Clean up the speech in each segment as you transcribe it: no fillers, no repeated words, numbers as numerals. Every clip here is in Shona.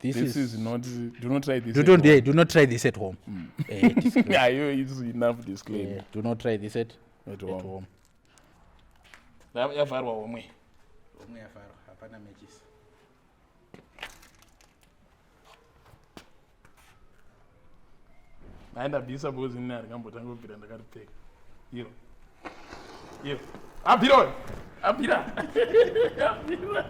This, This is not, do not try this do at not, home. yeah, do not try this at home. Disclaimer. Yeah, it's enough disclaimer. Do not try this At at home. home. Yavharwa homwe. Homwe yavharwa, hapana matches. Hayi, ndabvisa because ini handingambotanga kubvira ndakaripfeka. Iro. Iro. Abvira uyo. Abvira. Abvira.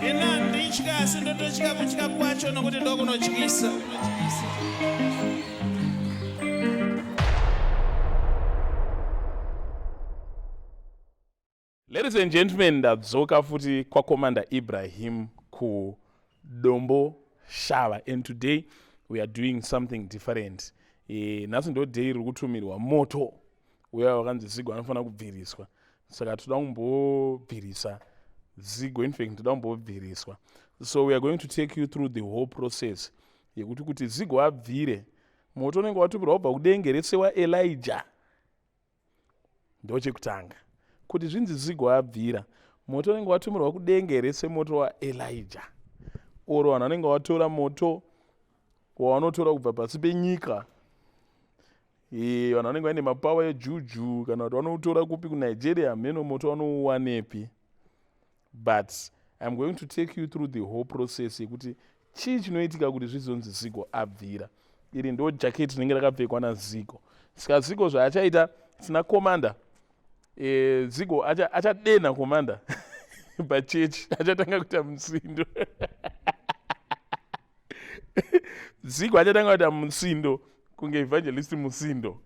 Ini handitya, asi ndototya kutya kwacho nokuti ndokunotyisa. Ladies and gentlemen, ndadzoka futi kwaCommander Ibrahim kuDombo Shava, and today we are doing something different. Nhasi ndo day riri kutumirwa moto uya wakanzi Zigo anofanira kubviriswa, saka toda kumbobvirisa Zigo. In fact, toda kumbobviriswa, so we are going to take you through the whole process yekuti kuti Zigo abvire moto unenge watumirwa kubva kudenge rese waElijah. Ndochekutanga, kuti zvinzi Zigo abvira, moto unenge watumirwa kudenge rese, moto waElijah, oro vanhu vanenge vatora moto wavanotora kubva pasi penyika. Vanhu vanenge vaine mapower ejuju, kana kuti vanoutora kupi, kuNigeria, mheno moto vanouwanepi. But I'm going to take you through the whole process yekuti chii chinoitika kuti zvizonzi Zigo abvira. Iri ndo jaketi rinenge rakapfekwa naZigo. Saka Zigo zvaachaita, tina commander. Zigo achadenha commander pachechi, achatanga kuita musindo. Zigo achatanga kuita musindo kunge evangelist Musindo.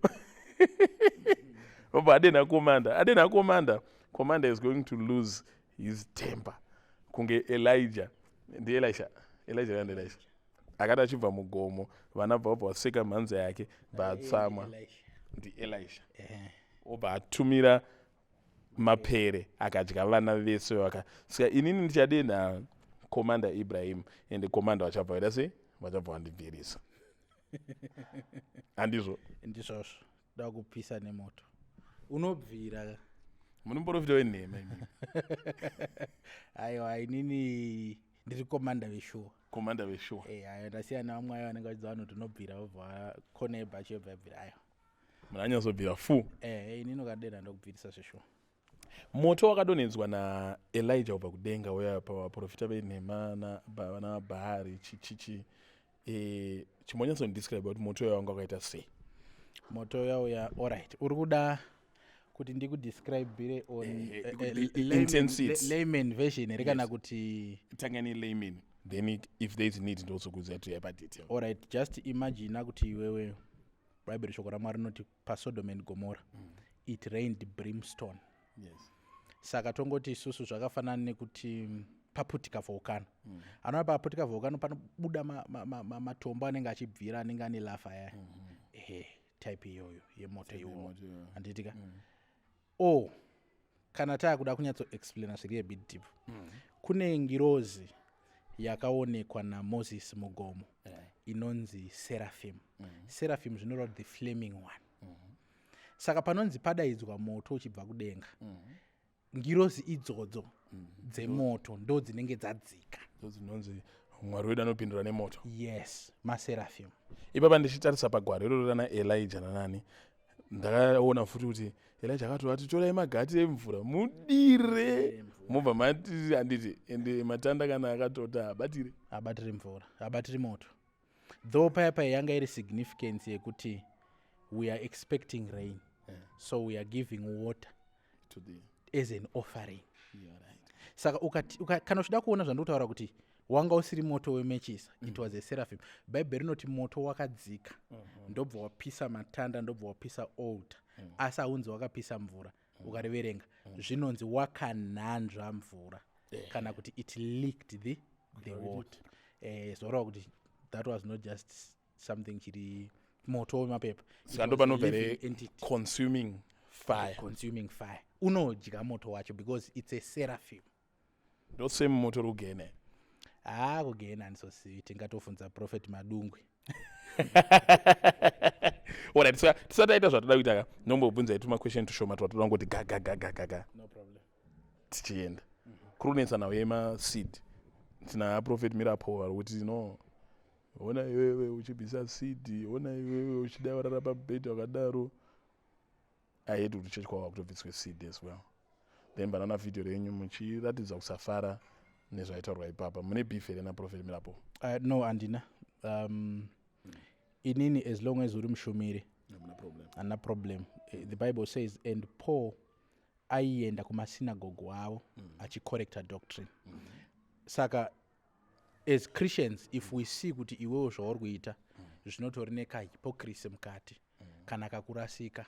Obva adenha commander, adenha commander, commander is going to lose his temper kunge Elijah. NdiElisha, Elijah kandi Elisha akati achibva mugomo, vana bva vabva vaseka mhanza yake, bva atsamwa. NdiElisha. Obva atumira mapere akadya vana vese vaka. Saka inini ndichadenha Commander Ibrahim, ende commander vachabva vaita sei? Vachabva vandibvirisa, handizvo? Ndizvozvo, da kupisa nemoto unobvira. Muri muprofita wenhema imi. Aiwa, inini ndiri commander veshuwa. Commander veshuwa. Ayo ndasiyana vamwe ayo vanenge vachidza vanhu kuti unobvira, vobva kona yebhachi yobva yabvira. Aiwa. Munhu anyatsobvira fu. Inini ukadena ndokubvirisa zveshuwa. Moto wakadonhedzwa naElijah kubva kudenga uya pavaprofita venhema vana Bhaari, chichichi, chimbonyatsondescribe kuti moto uya wanga wakaita sei? Moto uya uya, alright, uri kuda kuti ndikudescribire on Intensity. Layman version here kana Yes. kuti? Tanga nelayman, then if there is need ndozokuudza kuti yapadetail. Alright, just imagine kuti iwewe, Bhaibheri, shoko raMwari rinoti paSodom and Gomora it rained brimstone. Saka tongoti isusu zvakafanana nekuti paputika volcano. Anova paputika volcano panobuda matombo anenge achibvira, anenge ane lava yaya. Ehe, type iyoyo yemoto iwowo, handiti ka? O kana taakuda kunyatsoexplaina zviri a bit deep, kune ngirozi yakaonekwa naMoses mugomo inonzi seraphim. Seraphim zvinoreva the flaming one. Saka panonzi padaidzwa moto uchibva kudenga, ngirozi idzodzo dzemoto ndo dzinenge dzadzika. Ndo dzinonzi Mwari wedu anopindura nemoto. Yes, maseraphim. Ipapa ndichitarisa pagwaro iroro rana Elijah nanani, ndakaona futi kuti Elijah akatovati, "Torai magati emvura mudire," mobva mati, handiti? Ende matanda kana akatota abatire. Abatiri mvura, abatiri moto. Though paya paya yanga iri significance yekuti we are expecting rain, so we are giving water to the as an offering. You're right. Saka kana uchida kuona zvandikutaura kuti wanga usiri moto wemechisa, it was a seraphim. Bhaibheri rinoti moto wakadzika, ndobva wapisa matanda, ndobva wapisa altar, asi haunzi wakapisa mvura. Ukariverenga zvinonzi wakanhanzva mvura, kana kuti it leaked the water. Zoreva kuti that was not just something chiri moto wemapepa. It Saka was a ndopanobva living entity. Consuming fire. Consuming fire, unodya moto wacho because it's a seraphim. Ndo same moto uri kugena. Haa, kugena handisosivi, tingatofunza Prophet Madungwe. Alright, saka tisati taita zvatoda kuita ka, ndombobvunzai tumaquestion tushoma twatoda kungoti ga ga ga ga ga ga. No problem. Tichienda kuri kunetsa nhau yemaseed. Tina Prophet Mirapo vari kuti, "No, ona iwewe uchibvisa seed, ona iwewe uchida warara pabhedhi wakadaro." I hate kuti chechi kwava kutobviswe seed as well. Then banana vhidhiyo renyu muchiratidza kusafara nezvaitaurwa ipapa. Mune beef here naProphet Mirapo? No, handina. Inini, as long as uri mushumiri, hamuna problem. Handina problem. The Bible says, and Paul aienda kumasinagogo avo achicorrecta doctrine. Saka as Christians, if we see kuti iwewo zvauri kuita zvinotori nekahypocrisy mukati kana kakurasika,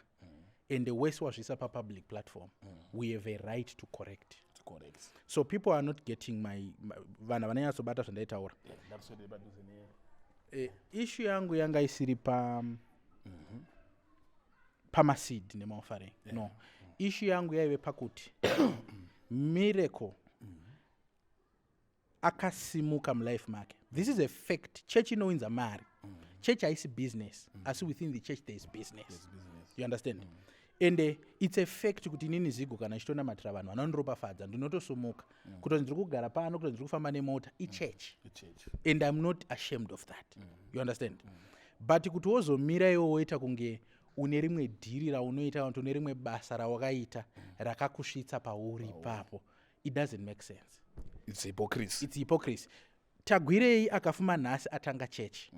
and wese wazviisa papublic platform, we have a right to correct. Correct. So people are not getting my vanhu vanonyatsobata zvandaitaura. Ndakuswedere padhuze ne Issue yangu yanga isiri pa pamaseed nemaoffering, no. Issue yangu yaive pakuti Miracle akasimuka mulife make. This is a fact. Church inowinza mari. Church haisi business, asi within the church there is business. Business. You understand? And it's a fact kuti inini Zigo, kana ichitonamatira vanhu vanondiropafadza, ndinotosumuka. Kutoti ndiri kugara pano, kutoti ndiri kufamba nemota, ichurch. Church. And I'm not ashamed of that, you understand? But kuti wozomira iwo woita kunge une rimwe dhiri raunoita, kana kuti une rimwe basa rawakaita rakakusvitsa pauri ipapo, it doesn't make sense. It's hypocrisy. It's hypocrisy. Tagwirei akafuma nhasi atanga chechi,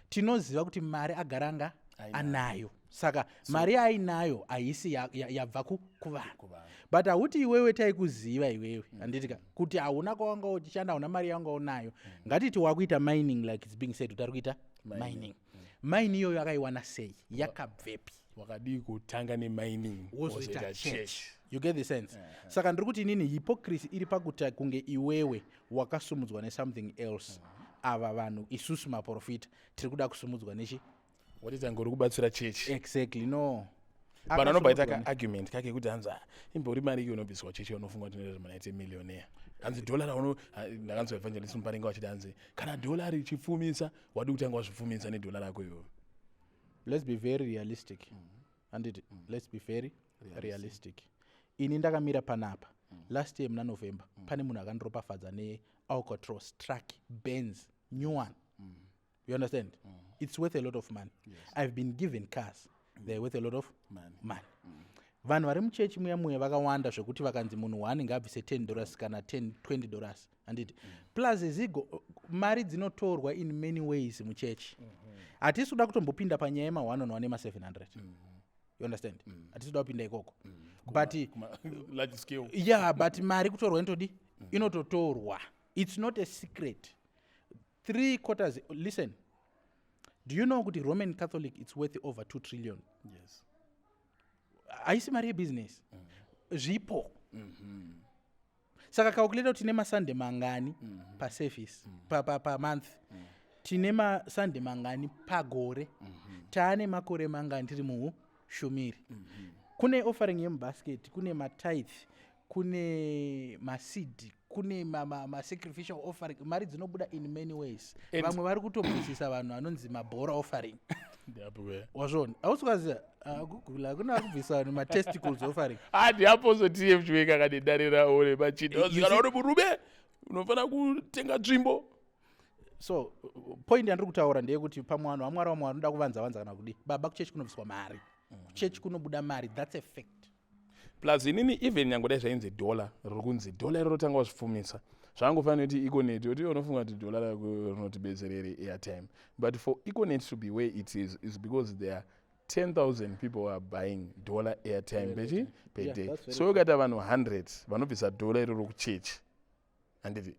tinoziva kuti mari agaranga anayo. Saka mari ainayo haisi yabva kuvanhu. But hauti iwewe taikuziva iwewe, handiti ka, kuti hauna kwawanga uchishanda, hauna mari yawanga unayo. Ngatiti wakuita mining, like it's being said kuti ari kuita mining. Mine iyoyo akaiwana sei? Yakabvepi? Wakadii kutanga nemining, wozoita church? You get the sense? Saka ndiri kuti inini hypocrisy iri pakuti kunge iwewe wakasumudzwa nesomething else. Ava vanhu, isusu maprofita, tiri kuda kusumudzwa nechi Watoita ngori kubatsira chechi. Exactly, no. Vanhu vanombaita Akasumudzwa kaargument kake kuti hanzi, "Ah, imbori mari iyo inobviswa chechi, unofunga kuti inoita munhu aite millionaire?" Hanzi dhola rauno, ndakanzwa Evangelist Muparinga vachiti hanzi kana dhola richipfumisa, wadi kutanga wazvipfumisa nedhola rako iwewe. Let's be very realistic, handiti? Let's be very realistic. Ini ndakamira panapa, last year muna November, pane munhu akandiropafadza neAlcatros truck, Benz, new one. You understand? It's worth a lot of money. I've been given cars, they're worth a lot of money. Money. Vanhu vari muchechi muya muya vakawanda zvekuti vakanzi munhu one ngaabvise $10 kana 10 $20, handiti? Plus Zigo, mari dzinotorwa in many ways muchechi. Hatisi kuda kutombopinda panyaya yema1 on 1 ema700, you understand? Hatisi kuda kupinda ikoko, but Large scale. Yeah, but mari kutorwa inotodi inototorwa. It's not a secret. Three quarters, listen, do you know kuti Roman Catholic, it's worth over 2 trillion? Yes. Haisi mari yebusiness, zvipo. Saka calculate kuti tine maSunday mangani paservice, pamonth, tine maSunday mangani pagore, taane makore mangani tiri muushumiri. Kune offering yemubasket, kune matithe, kune maseed, kune masacrificial offering. Mari dzinobuda in many ways. Vamwe vari kutobvisisa vanhu anonzi mabhora offering. Ndiapo. Wazvona? Hausi kuziva? Google. Hakuna kubvisa vanhu matesticles offering. Handiapozo TF Chiwenga kanedarira ore machinda. You Kana uri murume unofanira kutenga tsvimbo. So point yandiri kutaura ndeyekuti pamwe vanhu vamwari, vamwe vanoda kuvanza vanza kana kudi baba, kuchechi kunobviswa mari, kuchechi kunobuda mari. That's a fact. Plus inini, even nyange dai zvainzi dhola riri kunzi dhola iro rotanga wazvipfumisa, zvangofanira kuti Econet yoti unofunga kuti dhola rako rinotibetserere airtime. But for Econet to be where it is, is because there are 10,000 people who are buying dollar airtime pechi per Yeah, day. That's very So ukaita vanhu 100 vanobvisa dhola iroro kuchechi, handiti,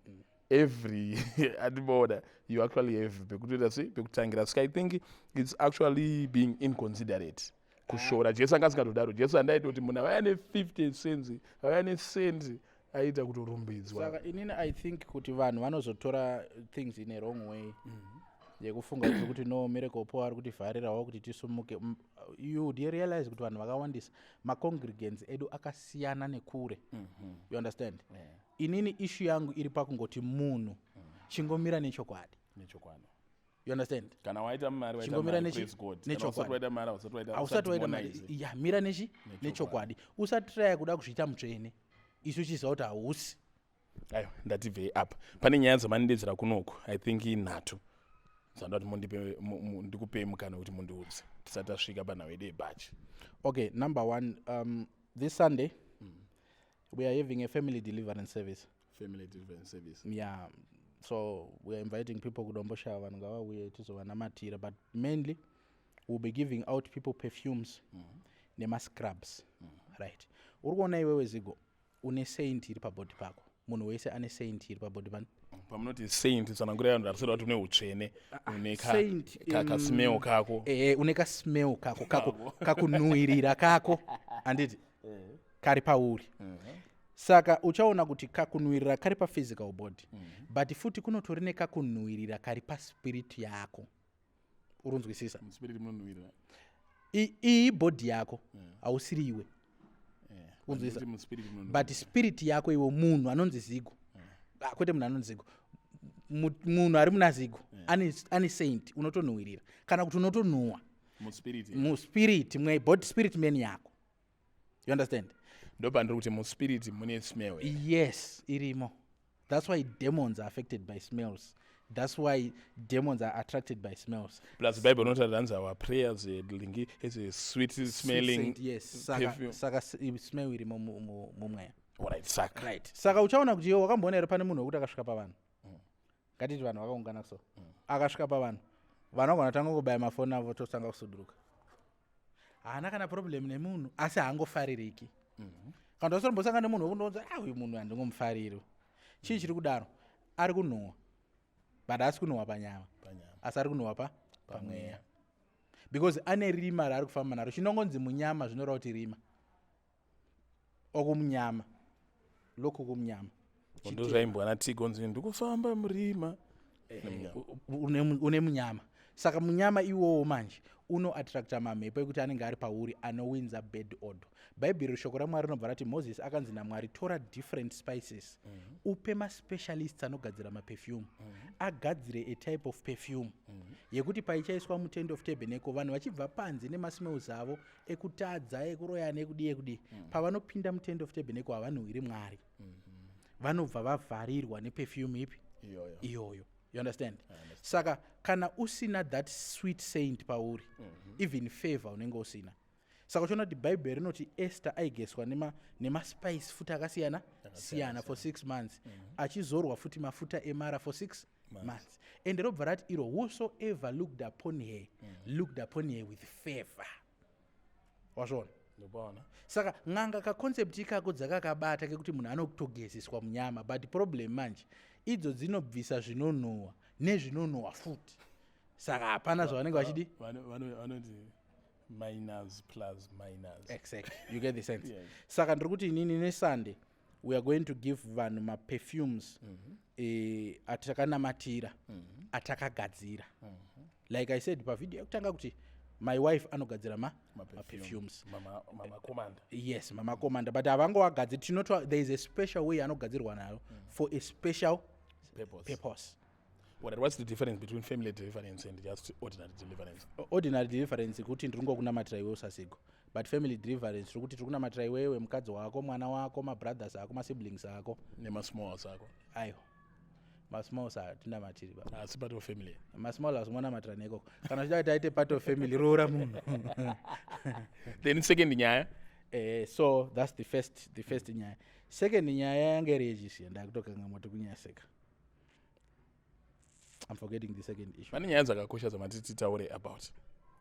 every andiboona, you actually have pekutoita sei, pekutangira. Saka I think it's actually being inconsiderate kushora. Jesu anga asingatodaro. Jesu andaita kuti munhu avaya ne50 cents, avaya necendi, aita kutorumbidzwa. Saka inini I think kuti vanhu vanozotora things in a wrong way, yekufunga kuti kuti no, Miracle Paul ari kutivharirawo kuti tisumuke. You would realize kuti vanhu vakawandisa, macongregants edu akasiyana nekure, you understand? Inini issue yangu iri pakungoti munhu chingomira nechokwadi. Nechokwadi. You understand? Kana waita mari, waita Chingomira mari, praise God. Kana nechokwadi. usati waita mari, hausati waita. Hausati waita mari. Usademonize. Ya, mira nechi nechokwadi. Usatraya kuda kuzviita mutsvene isu uchiziva kuti hausi. Aiwa, ndatibvei apa. Pane nyaya dzamanidedzera kunoku, I think inhatu dzanoda kuti mundipe, ndikupei mukana wekuti mundiudze tisati tasvika panhau yedu yebhachi. Okay, number one, this Sunday we are having a family deliverance service. Family deliverance service. Yeah, so we are inviting people kuDomboshava. Vanhu ngavauye tizovanamatira, but mainly we'll be giving out people perfumes nemascrubs. Right, uri kuona iwewe Zigo, une saint iri pabody pako. Munhu wese ane saint iri pabody pani. Pamunoti saint, tsanangurai vanhu varisida kuti une utsvene, une Saint, kasmell kako. Ehe, une kasmell kako kakunhuhwirira kako, handiti, kari pauri. Saka uchaona kuti kakunhuhwirira kari paphysical body, but futi kunotori nekakunhuhwirira kari paspirit yako. Urunzwisisa? Muspirit munonhuhwirira? Iyi body yako hausiri iwe. Unzwisa? Kuti muspirit munonhuhwirira. But spirit yako iwe, munhu anonzi Zigo, ah, kwete munhu anonzi Zigo, munhu ari muna Zigo ane saint unotonhuhwirira kana kuti unotonhuhwa. Muspirit. Muspirit mwe body, spirit man yako. You understand? Ndopandiri kuti muspirit mune smell here. Yes, irimo. That's why demons are affected by smells. That's why demons are attracted by smells. Plus Bible inotaura, hanzi our prayers lingi is a sweet smelling Sweet scent, yes. Saka, perfume. saka smell irimo mumweya. Alright, saka Right, saka uchaona kuti iwe wakamboona here pane munhu wekuti akasvika pavanhu, ngatiti vanhu vakaungana, so akasvika pavanhu, vanhu vagona tanga kubaya mafoni avo, totanga kusuduruka. Haana kana problem nemunhu, asi haangofaririki. Kana wasorombosangana nemunhu wekundonza, ah, uyu munhu handingomufariri, chii chiri kudaro? Ari kunhuhwa, but haasi kunhuhwa panyama. Panyama. Asi ari kunhuhwa pamweya, because ane rima raari kufamba naro. Chinongonzi munyama zvinoreva kuti rima okumunyama, lokhu kumnyama. Ndo zvaimbwa naTigonzi, ndikufamba murima. Nemunyama. Une munyama. Saka munyama iwowo manje unoattracta mamhepo ekuti anenge ari pauri, anowinza bad odor. Bhaibheri, shoko raMwari rinobva rati Moses akanzi naMwari, "Tora different spices, upe maspecialists anogadzira maperfume, agadzire a type of perfume yekuti paichaiswa mutent of tabernacle, vanhu vachibva panze nemasmells avo ekutadza, ekuroyana, ekudii, ekudii, pavanopinda mutent of tabernacle havanhuhwiri Mwari, vanobva vavharirwa neperfume ipi?" Iyoyo. Iyoyo. You understand? Saka kana usina that sweet saint pauri, even favor unenge usina. Saka uchiona kuti Bhaibheri rinoti Esther aigeswa nemaspice futi akasiyana siyana for 6 months, achizorwa futi mafuta emara for 6 months, and robva rati iro, "Whosoever looked upon her looked upon her with favor." Wazviona? Ndopaona. Saka n'anga kaconcept ikako dzakakabata kekuti munhu anotogezeswa munyama, but problem manje idzo dzinobvisa zvinonhuhwa nezvinonhuhwa futi, saka hapana zvavanenge vachidi. Vanoti minus plus minus. Exactly, you get the sense? Yes. Saka ndiri kuti inini neSunday we are going to give vanhu maperfumes atakanamatira, atakagadzira. Like I said pavhidhiyo yekutanga kuti my wife anogadzira maperfumes. Mama Commander. Yes, Mama Commander, but havangowagadziri. Tinotwa there is a special way anogadzirwa nayo for a special purpose. Purpose. Alright, what's the difference between family deliverance and just ordinary deliverance? Ordinary deliverance kuti ndiri ngokunamatira iwe usazigo, but family deliverance tiri kuti tiri kunamatira iwewe, mukadzi wako, mwana wako, mabrothers ako, masiblings ako. Nemasmalls ako. Aiwa, masmalls hatinamatiri baba. Asi part of family. Masmall azimonamatira nekoko. Kana uchida kuti aite part of family, roora munhu. Then second nyaya. So that's the first nyaya. Second nyaya yange iri yechisiya, ndakutokanga moto kunyaseka. I'm forgetting the second issue. Pane nyaya dzakakosha dzamati titaure about.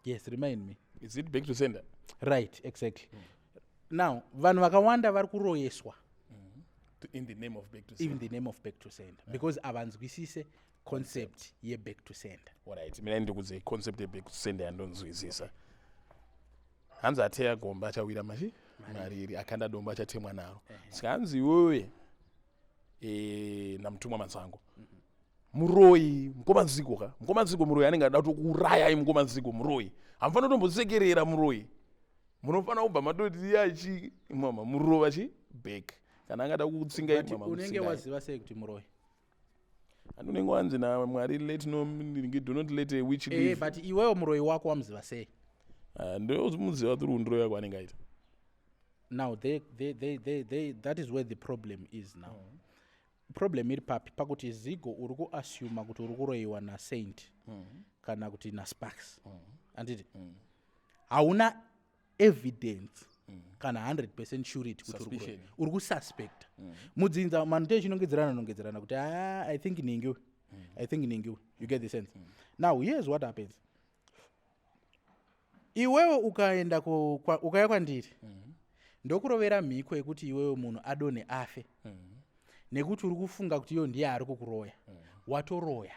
Yes, remind me. Is it back to sender? Right, exactly. Now vanhu vakawanda vari kuroyeswa In the name of back to in sender. The name of back to sender, because havanzwisise concept yeback to sender. Alright, mina ndikudze concept yeback to sender yandonzwisisa. Hanzi ateya gomba achawira machi mariri, akanda dombo achatemwa naro. Saka hanzi iwewe namutumwa Matsango, muroyi mukoma Nziko ka, mukoma Nziko muroyi anenge ada kutokuurayai. Mukoma Nziko muroyi, hamufanira kutombosekerera muroyi, munofanira kubva matoti yachi mama murova chi back kana angada kutsingai. But mama unenge mutsingai. waziva sei kuti muroyi? And unenge wanzi naMwari, let no, do not let a witch live. But iwewo muroyi wako wamuziva sei? Ah, ndomuziva through ndiro yako anenge aita. Now that is where the problem is now. Problem iri papi? Pakuti, Zigo, uri kuasuma kuti uri kuroyiwa naSaint kana kuti naSparks, handiti? Hauna evidence kana 100% surety kuti uri Suspicion. kuroyiwa. Uri kususpecta mudzinza manhu techinongedzerana nongedzerana kuti, "Ah, I think ningiwe, I think ningiwe." You get the sense? Now here's what happens. Iwewe ukaenda ukauya kwandiri, ndokurovera mhiko yekuti iwewe munhu adonhe afe, nekuti uri kufunga kuti iyo ndiye ari kukuroya. Watoroya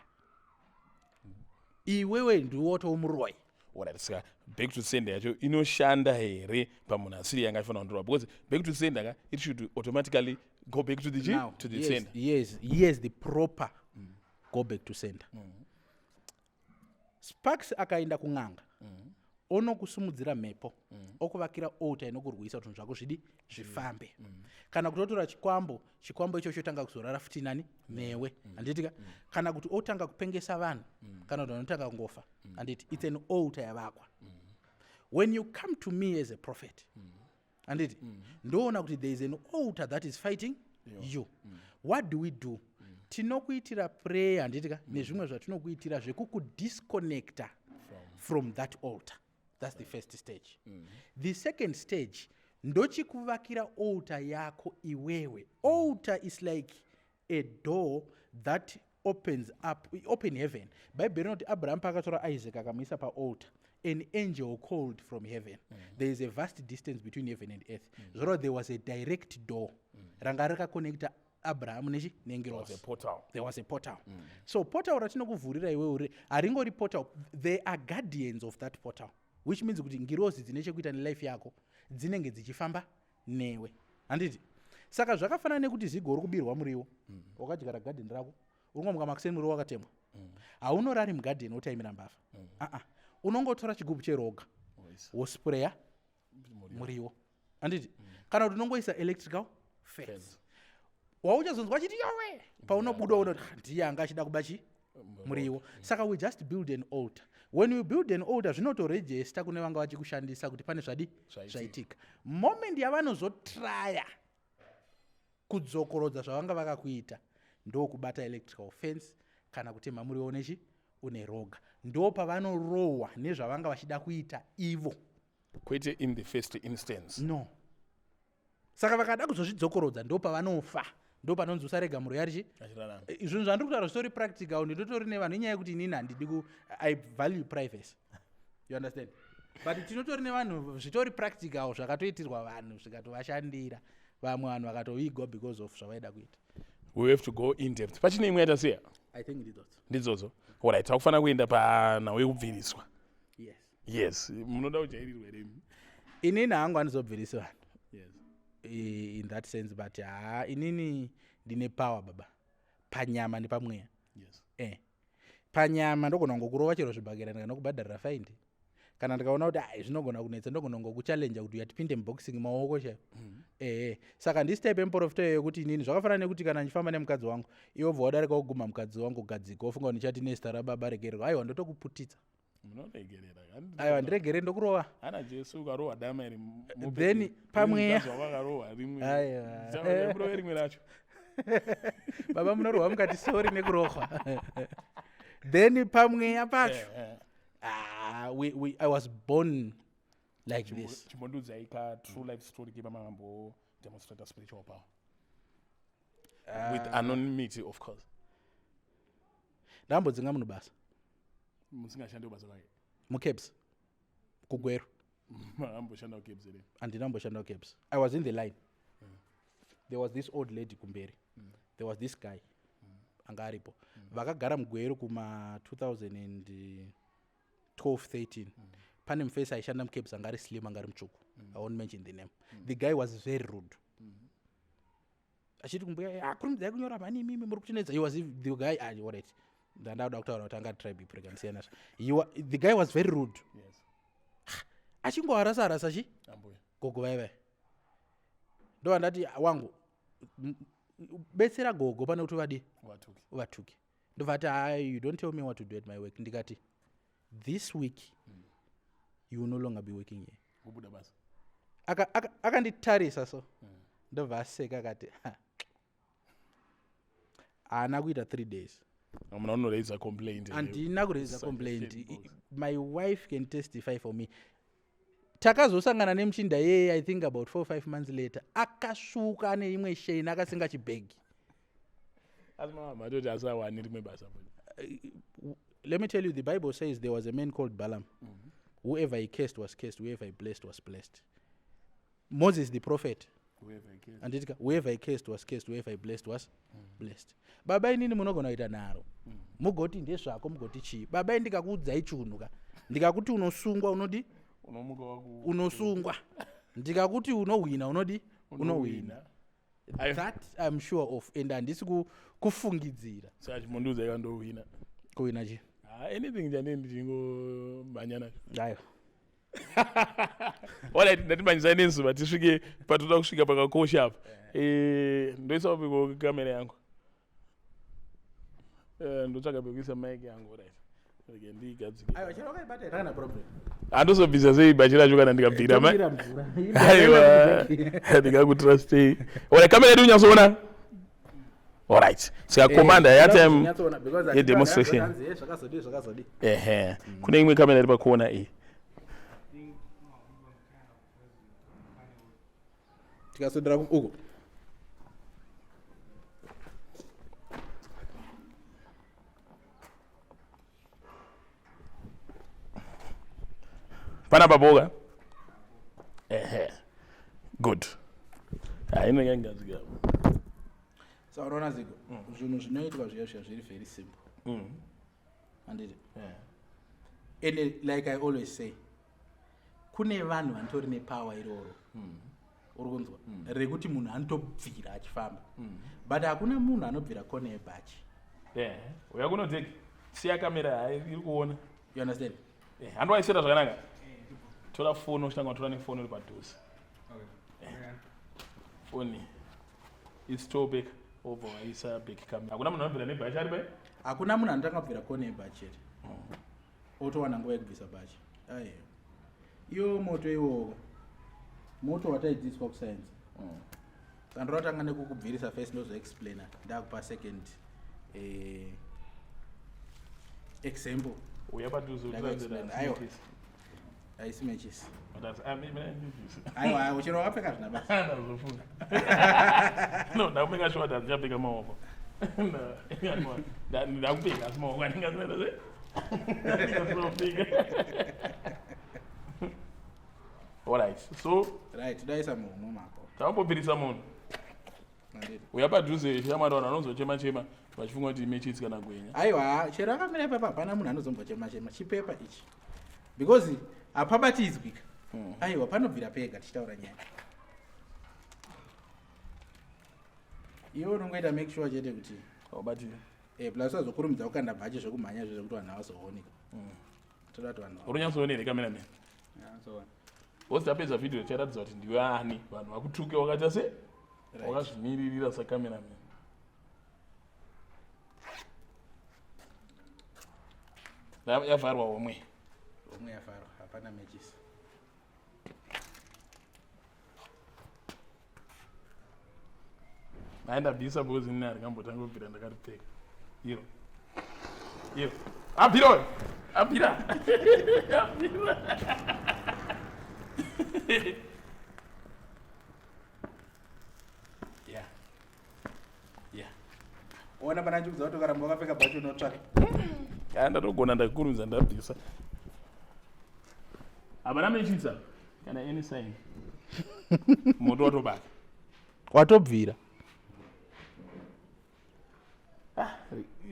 iwewe, ndiwotomuroyi. Alright, saka back to sender yacho inoshanda here pamunhu asiri yanga achifanira kundorwa? Because back to sender ka, it should automatically go back to the chi Now, to the yes, sender. Yes, the proper go back to sender. Sparks akaenda kun'anga, onokusumudzira mhepo, okuvakira altar inokurwisa kuti zvinhu zvako zvidi zvifambe, kana kuti otora chikwambo, chikwambo icho chotanga kuzorara futi nani? Newe, handiti ka? Kana kuti otanga kupengesa vanhu, kana kuti vanotanga kungofa, handiti? It's an altar yavakwa. When you come to me as a prophet, handiti, ndoona kuti there is an altar that is fighting you. What do we do? Tinokuitira prayer, handiti ka, nezvimwe zvatinokuitira zvekukudisconnecta from that altar. That's the first stage. The second stage, ndochikuvakira altar yako iwewe. Altar is like a door that opens up, open heaven. Bhaibheri rinoti Abraham paakatora Isaac akamuisa paaltar, an angel called from heaven. There is a vast distance between heaven and earth. Zvoreva there was a direct door ranga rakakonekta Abrahamu nechi nengirosi. A portal. There was a portal. So portal ratinokuvhurira iwe uri haringori portal. There are guardians of that portal, which means kuti ngirozi dzine chekuita nelife yako dzinenge dzichifamba newe, handiti? Saka zvakafanana nekuti, Zigo, uri kubirwa muriwo. Wakadyara gadheni rako, uri kungomuka makuseni, muriwo wakatemwa. Haunorari mugadheni wotaimira mbavha. Aa, unongotora chigubhu cheroga, wospreya muriwo, handiti? Kana kuti unongoisa electrical fence. Wauchazonzwa achiti yowe paunobuda, unoti, "Ah, ndiye anga achida kuba chi muriwo." Saka we just build an altar. When we build an altar, zvinotorejesta kune vanga vachikushandisa kuti pane zvadi Zvaitika. Zvaitika. Moment yavanozotraya kudzokorodza zvavanga vakakuita, ndokubata electrical fence kana kutema muriwo nechi une roga, ndo pavanorohwa nezvavanga vachida kuita ivo. Kwete in the first instance. No. Saka vakada kuzozvidzokorodza, ndo pavanofa, ndo panonzi usarega muro yarichi Achirarama. Zvinhu zvandiri kutaura zvitori practical. Ndinotori nevanhu. Inyaya yekuti inini handidi ku, I value privacy, you understand? But tinotori nevanhu, zvitori practical, zvakatoitirwa vanhu zvikatovashandira. Vamwe vanhu vakatovigwa because of zvavaida kuita. We have to go in depth. Pachine imwe yaita seya? I think ndidzodzo. Ndidzodzo. Alright, takufanira kuenda panhau yekubviriswa. Yes. Yes, munoda kujairirwa here imi? Inini hangu handizobvirisi vanhu in that sense, but ha, inini ndine power, baba, panyama nepamweya. Panyama ndogona kungokurova chero zvibhakera, ndikanokubhadharira faindi. Kana ndikaona kuti ai zvinogona kunetsa, ndogona kungokuchallenja kuti uyatipinde muboxing, maoko chaivo. Ehe, saka ndisi type yemuprofita iyoyo yekuti inini zvakafanana nekuti kana ndichifamba nemukadzi wangu, iwe bva wadarika woguma mukadzi wangu, gadzika, wofunga kuti ndichati nezita rababa regererwa. Aiwa, ndotokuputitsa. Munoregerera. Aiwa, ndiregere, ndokurova. Ana Jesu, ukarohwa dama iri Then pamweya wakarohwa rimwe. Aiwa. Murove rimwe racho. Baba, munorohwa mukati sorry nekurohwa. Then pamweya pacho, ah, I was born like this. Chimbondiudzai ka true life story kepamambo demonstrata spiritual power, with anonymity, of course. Ndambodzinga munhu basa. Musingashandi basa rake? Mucabs kuGweru. Makamboshanda kucabs here? Handina kumboshanda kucabs. I was in the line. There was this old lady kumberi. There was this guy anga aripo, vakagara muGweru kuma 2012 13. Pane mufesi aishanda mucabs, anga ari slim, anga ari mutsvuku. I won't mention the name. The guy was very rude, achiti kumbuya, "Kurumidzai kunyora mhani, imimi muri kutinetsa." He was the guy. Ah, alright, ndandauda kutaura kuti anga tribe ipreganisiyana. The guy was very rude, achingoharasa harasa chi Ambuya. gogo vai vai. Ndobva ndati, "Wangu, betsera gogo pane kuti uvadi Watuki. uvatuke." Ndobva ati, "Hai, you don't tell me what to do at my work." Ndikati, "This week you will no longer be working here." Kubuda basa. Akanditarisa so, ndobva aseka akati, "Ha." Haana kuita 3 days. Muna unoraisa complaint. Handina kuraisa Suggestion complaint. box. My wife can testify for me. Takazosangana nemuchinda yeye, I think about 4, 5 months later, akasvuka neimwe sheni akasenga chibhegi. Asi mama matoti asawani rimwe basa. Let me tell you, the Bible says there was a man called Balaam. Whoever he cursed was cursed, whoever he blessed was blessed. Moses the prophet, anditika, whoever he cursed was cursed, whoever he blessed was blessed. Baba, inini munogona kuita nharo, mugoti ndezvako, mugoti chii. Baba, ndikakuudzai chunhu ka, ndikakuti unosungwa, unodi? Unomuka waku. Unosungwa. Ndikakuti unohwina, unodi? Unohwina. Aiwa. That I'm sure of, and handisi kufungidzira. Saka chimondiudza ikandohwina. Kuhwina chi? Ah, anything chandini ndichingomhanya nacho. Aiwa. Alright, ndatimhanyisai nezuva tisvike patoda kusvika pakakosha apa. Ndoisa piko kamera yangu? Ndotsvaga pekuisa mic yangu. Right, rege ndiigadzike. Aiwa, chero wakaibata, kana problem. Handozobvisa sei bhachi racho kana ndikabvira ma? Tobira mvura. Aiwa, ndingakutrustei. Alright, kamera yedu unyatsoona. Alright, saka commander, yatime yedemonstration. Zvakazodii, zvakazodii. Ehe, kune imwe kamera iri pakuona iyi. Tikasodera uko. Panapa boka. Ehe, good. Hai, inenge ingadzika. Saka unoona, Zigo, zvinhu zvinoitwa zviya zviya zviri very simple, handiti? And like I always say, kune vanhu vanotori nepower iroro, uri kunzwa, rekuti munhu anotobvira achifamba, but hakuna munhu anobvira kona yebhachi. Uya kunoteki, siya kamera, hai, iri kuona. You understand? Handiwaiseta zvakanaka. Tora foni, uchitanga kutora nefoni uri padhuze. Foni isitobeka, obva waisa back camera. Hakuna munhu anobvira nebhachi ari pai. Hakuna munhu anotanga kubvira kona yebhachi chete, otowana nguva yekubvisa bhachi. Aiwa, iwo moto iwowo, moto wataidzidziswa kusainzi. Saka ndinotanga nekukubvirisa first, ndozoexplaina, ndakupa second example. Uya padhuze. Ndakaexplain. Aiwa. Haisi mechisi. Ndibvise. Aiwa, aiwa, chero wakapfeka zvina basa. Ndazofunga, no, ndakupfeka short, handichapfeka maoko. Ndakupfeka asi maoko anenge asina se andingasopfeka. Alright, so Right, todaisa muhomwe mako. Takambobvirisa munhu. Handiti? Uya padhuze, shamwari. Vanhu vanozochema chema vachifunga kuti mechisi kana gwenya. Aiwa, chero akamira ipapo, hapana munhu anozombochema chema. Chipepa ichi, because hapabatidzwika. Aiwa, panobvira pega. Tichitaura nyaya, iwe unongoita make sure chete kuti Aubatiri. Plus usazokurumidza kukanda bhachi zvekumhanya izvo zvekuti vanhu havazooneka. Toda kuti vanhu Uri kunyatsoona here, cameraman? Wozi tapedza vhidhiyo ticharatidza kuti ndiwe ani, vanhu vakutuke wakaita se wakazvimiririra sacameraman. Yavharwa homwe. Homwe yavharwa, hapana mechisi. Hai, ndabvisa because ini handingambotanga kubvira ndakaripfeka iro iro. Abvira uyo, abvira, abvira. Yeah. Ona pana chikudza kuti ukaramba wakapfeka bhachi unotsvaka. Ha, ndatogona, ndakurumidza ndabvisa. Hapana mechitsa kana any sign, moto watobaka. Watobvira.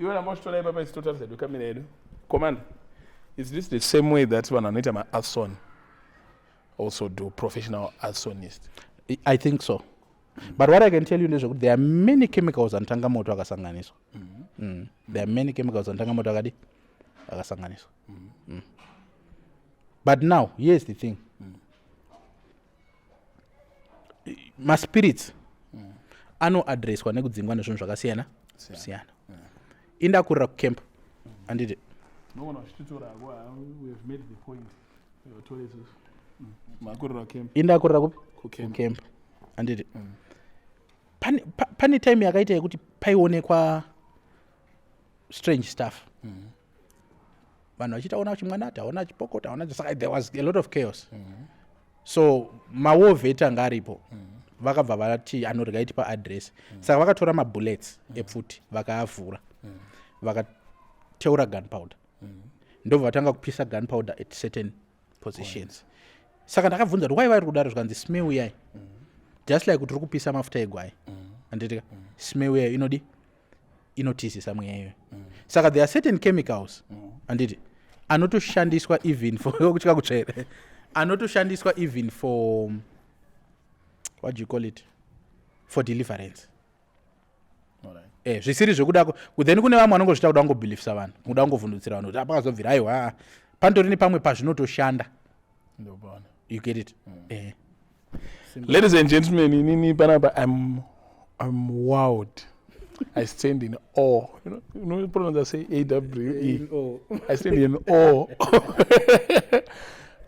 Iwe ramba uchitora ipapa, isi totarisa yedu kamera yedu. Commander, is this the same way that vanhu vanoita maarson also do, professional arsonist? I think so, but what I can tell you ndezvekuti there are many chemicals anotanga moto akasanganiswa. There are many chemicals anotanga moto akadi akasanganiswa. But now here's the thing: maspirits anoadreswa nekudzingwa nezvinhu zvakasiyana siyana. Indakurira kucamp, handiti? Unogona uchititora hako, we have made the point. Tore isusu. Makurira camp. Indakurira kupi? Kucamp. Kucamp, handiti? Pane time yakaita yekuti paionekwa strange stuff, vanhu vachiita ona chimwana, taona chipoko, taona. Saka there was a lot of chaos. So mawar vet anga aripo vakabva vati anorega itipa address. Saka vakatora mabullets epfuti, vakaavhura, vakateura gunpowder, ndobva vatanga kupisa gunpowder at certain positions. Saka ndakabvunza kuti why vari kudaro, zvikanzi smell yai, just like kuti uri kupisa mafuta egwai, handitika? Smell yayo inodi inotizisa mweya iyoyo. Saka there are certain chemicals, handiti, anotoshandiswa even for kutya kutsvere, anotoshandiswa even for, what do you call it, for deliverance. Zvisiri zvekuda then kune vamwe vanongozvita kuda kungobhilifisa vanhu, kuda kungovhundutsira vanhu kuti apakazobvira. Aiwa, panotori nepamwe pazvinotoshanda. Ndopana. You get it? Ladies and gentlemen, inini panapa I'm wowed. I stand in awe. You know, pronounce say A W E. I stand in awe.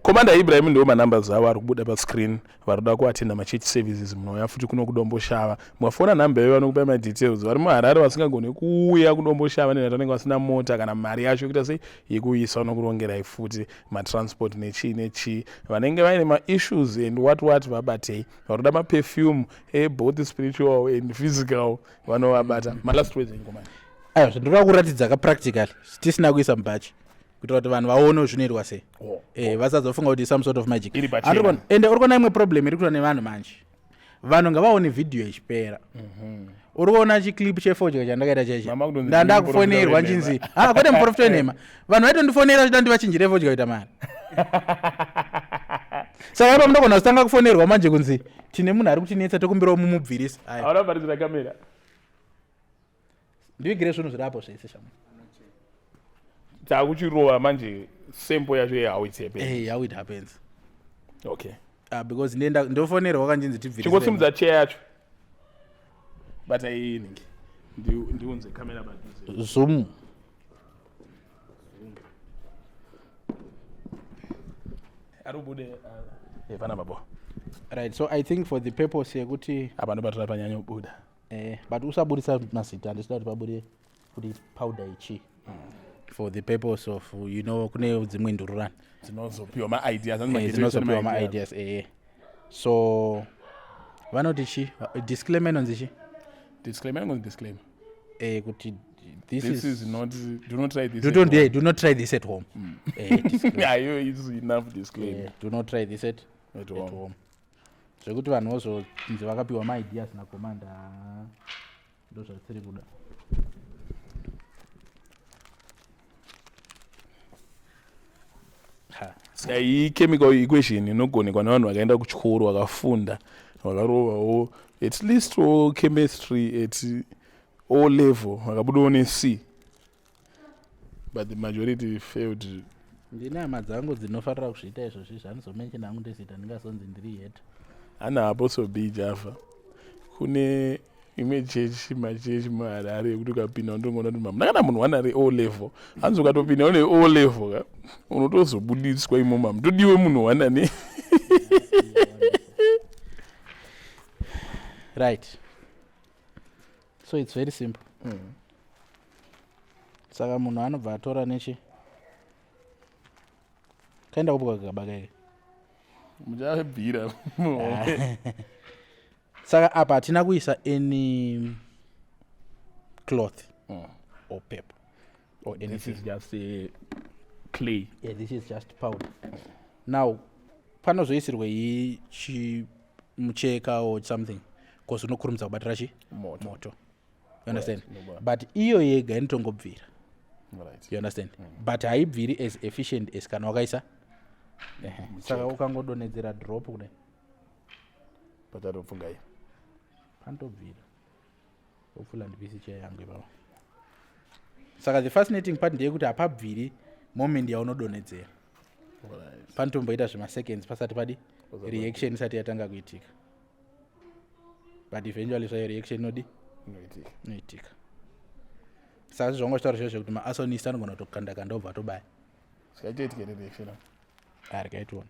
Commander Ibrahim, ndiwo manumbers avo ari kubuda pascreen. Vari kuda kuatenda machurch services, munouya futi kuno kuDomboshava, mukafona nhamba iyoyo vanokupai madetails. Vari muHarare vasingagoni kuuya kuDomboshava nekuti vanenge vasina mota kana mari yacho yekuita sei yekuisa, vanokurongerai futi matransport nechii nechii. Vanenge vaine maissues and what what, vabatei. Vari kuda maperfume eboth spiritual and physical, vanovabata. Malast words enyu, Commander? Aiwa, zvindoda kuratidza ka practically tisina kuisa mubhachi, kuitira kuti vanhu vaone zvinoitwa sei. Vasazofunga kuti some sort of magic. Iri pachena. Ende uri kuona imwe problem iri kuitwa nevanhu manje, vanhu ngavaone vhidhiyo ichipera. Uri kuona chiclip chefodya chandakaita cheche? Mama kudonzi Ndanda ndiri kufonerwa muprofita. Nchinzi ha, kwete muprofita wenhema. Vanhu vaitondifonera vachida ndivachinjire fodya kuita mari. Saka ipa munogona kutanga kufonerwa manje kunzi tine munhu ari kutinetsa, tokumbirawo mumubvirisa. Aya. Hauna kubharidzira kamera. Ndivigire zvinhu zviri apo zvese, shamwe. Takuchirova manje sample yacho yehow it happens. Hey, how it happens. Okay. Because ndenda ndofonerwa kanjinzi tibvirise. Chingosimudza chair yacho, bata iyi ningi. Ndiunze kamera padhuze. Zoom. Ari kubude pana babo. Right, so I think for the purpose yekuti Apa ndobatora panyanya kubuda. But usabudisa mazita, handisida kuti pabude kuti powder ichi, for the purpose of, kune dzimwe ndururani dzinozopiwa maideas. Dzinozopiwa maideas. So vanoti chi disclaimer inonzi chi? Disclaimer inonzi disclaimer. Kuti this, This is not, do not try this do at not, home. Do not try this at home. Disclaimer. Ayo is enough disclaimer. Do not try this at, at at home. home. Zvekuti vanhu vozonzi vakapiwa maideas nacommander, ndo zvatiri kuda. Ha. Saka iyi chemical equation inogonekwa nevanhu vakaenda kuchikoro, vakafunda, vakarovawo at least wo chemistry at O level, vakabudawo ne-C, but the majority failed. Ndine hama dzangu dzinofarira kuzviita izvozvi, zvanizomenshina hangu ndezita, ndingazonzi ndiri yet. Ana Apostle B Java, kune imwe chechi, machechi muHarare yekuti ukapinda unongoona kuti mamuna kana munhu wana re-O level. Hanzi ukatopinda une O level ka, unotozobudiswa imomo, hamutodiwe munhu wana ne. Right, so it's very simple. Saka munhu anobva atora nechi kaenda kupi kakagaba kaike. Muchabvira. Saka apa hatina kuisa any cloth or paper or This anything. is just a clay. Yeah, this is just powder. Now panozoisirwei chi mucheka or something, cause unokurumidza kubatira chi moto. Moto, you understand? Right, no. But iyo yega inotongobvira. You understand? But haibviri as efficient as kana wakaisa. Ehe. Saka ukangodonhedzera drop kudai, Pachatopfungai. Panotobvira. Hopefully handipisi chair yangu ipapo. Saka the fascinating part ndeyekuti hapabviri moment yaunodonhedzera. Panotomboita zvemaseconds pasati padi reaction isati yatanga kuitika, but eventually zvayo reaction inodi Inoitika. Inoitika. Saka zvanga uchitaura zviya zvekuti maarsonist anogona kutokanda kanda obva atobaya. Zvikaitoitika here fela? Ah, regai tione.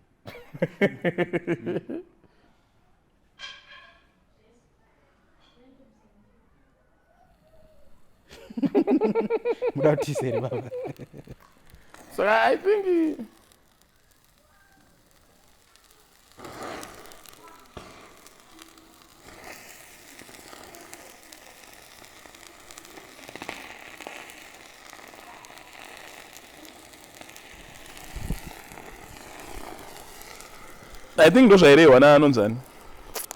Muda kutisa here baba? Saka I think I think ndozvairehwa naanonzani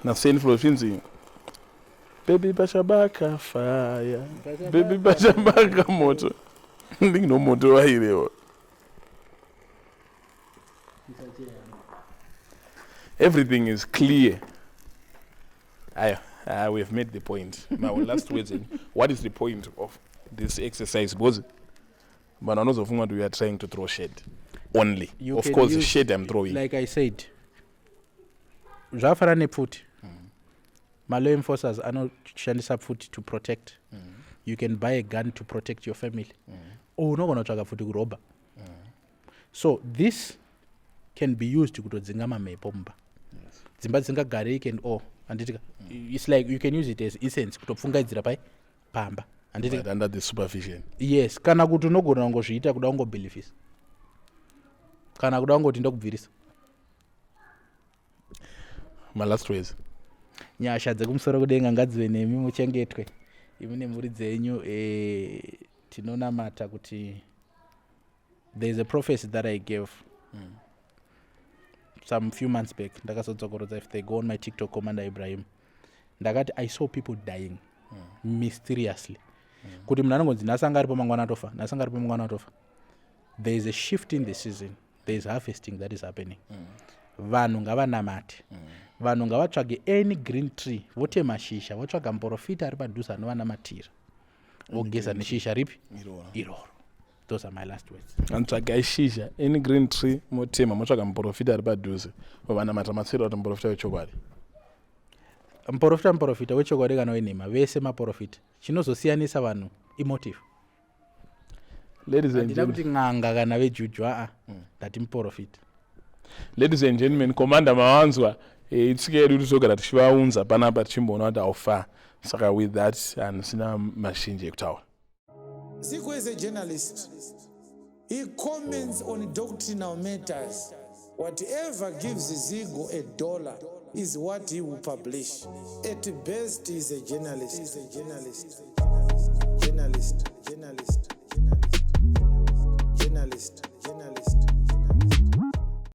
nasenflo zvinzi baby pachabaka fire baby pachabaka moto. I think no moto wairewa. Everything is clear. Ayo, we have made the point. My last words, what is the point of this exercise? Because vanhu vanozofunga kuti we are trying to throw shade only. You Of can course, use shade I'm throwing. Like I said, zvakafanana nepfuti. Malaw enforcers anoshandisa pfuti to protect. You can buy a gun to protect your family. Or unogona kutsvaga pfuti kurobha. So this can be used kutodzinga mamhepo mumba. Dzimba dzisingagariki and all. Handitika? It's like you can use it as incense kutopfungaidzira pai pamba. Handitika? But under the supervision. Yes, kana kuti unogona kungozviita kuda kungobelievisa. Kana kuda kungoti ndokubvirisa. My last words. Nyasha dzekumusoro kudenga ngadzive nemi, muchengetwe imi nemhuri dzenyu. Tinonamata kuti there is a prophecy that I gave some few months back. Ndakazodzokorodza, if they go on my TikTok, Commander Ibrahim, ndakati I saw people dying mysteriously. Kuti munhu anongonzi nhasi anga aripo mangwana atofa, nhasi anga aripo mangwana atofa. There is a shift in the season. There is harvesting that is happening. Vanhu ngavanamate. Vanhu ngavatsvage any green tree, votema shisha, votsvaga muprofita ari padhuze anovanamatira, vogeza neshizha ripi iroro. Those are my last words. Antsvagai shizha, any green tree, motema, motsvaga muprofita ari padhuze, vanamata matsiro kuti muprofita wechokwadi. Muprofita wechokwadi kana wenhema, vese maprofita. Chinozosiyanisa vanhu imotive. Ladies and Handina kuti gentlemen. N'anga kana vejuju, aa, ndati muprofita. Ladies and gentlemen, Commander mawanzwa. Itsika yedu kuti togara tichivaunza panapa tichimboona kuti how far. Saka with that, handisina mazhinji ekutaura. Zigo is a journalist. He comments on doctrinal matters. Whatever gives Zigo a dollar is what he will publish. At best, he is a journalist. He's a journalist. Journalist. Journalist. Journalist. Journalist.